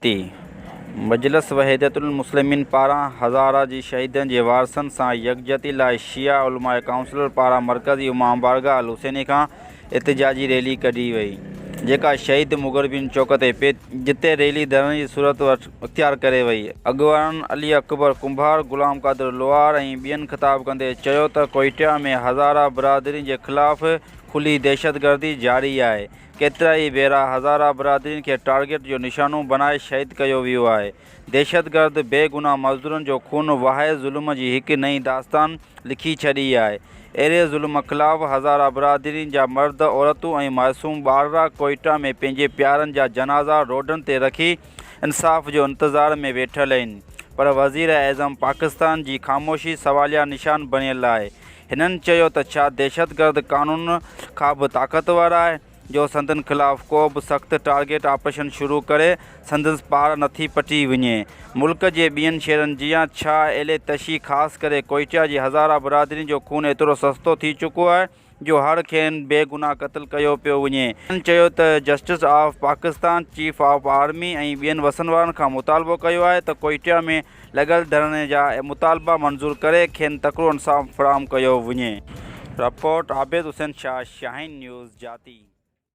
جاتي، مجلس وحدت المسلمين پاران هزاره جي شهيدن جي وارثن سان يڪجهتي لاء شيعه علماء ڪائونسل پاران مرڪزي امام بارگاهه الحسيني کان احتجاجي ريلي ڪڍي وئي جيڪا شهيد مغربين چوڪ تي پهتي جتي ريلي ڌرڻي جي صورت اختيار ڪري وئي. اڳواڻن علي اڪبر ڪنڀار، غلام قادر لوهار ۽ ٻين خطاب ڪندي چيو ته ڪوئيٽيا ۾ هزاره برادري جي خلاف کلي دهشتگردي جاري آهي، ڪيترائي ڀيرا هزاره برادرين کي ٽارگيٽ جو نشانو بڻائي شهيد ڪيو ويو آهي، دهشتگرد بي گناهه مزدورن جو خون وهائي ظلم جي هڪ نئين داستان لکي ڇڏي آهي، اهڙي ظلم خلاف هزاره برادرين جا مرد، عورتون ۽ معصوم ٻارڙا ڪوئيٽا ۾ پنهنجي پيارن جا جنازا روڊن تي رکي انصاف جو انتظار ۾ ويٺل آهن پر وزيراعظم پاڪستان جي خاموشي سواليا نشان بڻيل آهي. هنن چيو ته ڇا دهشتگرد قانون کان به طاقتور آهي جو سندن خلاف ڪو به سخت ٽارگيٽ آپريشن شروع ڪري سندس پاڙ نٿي پٽي وڃي؟ ملڪ جي ٻين شهرن جيان ڇا ايلي تشي خاص ڪري ڪوئيٽيا جي هزاره برادرين جو خون ايترو سستو ٿي چڪو آهي جو هر کين بي گناهه قتل ڪيو پيو وڃي. هن چيو ته justice of Pakistan, chief of army ۽ ٻين وسن وارن کان مطالبو ڪيو آهي ته ڪوئيٽيا ۾ لڳل ڌرڻي جا مطالبا منظور ڪري کين تڪڙو انصاف فراهم ڪيو وڃي. رپورٽ، عابد حسين شاهه، شاهين نيوز، جاتي.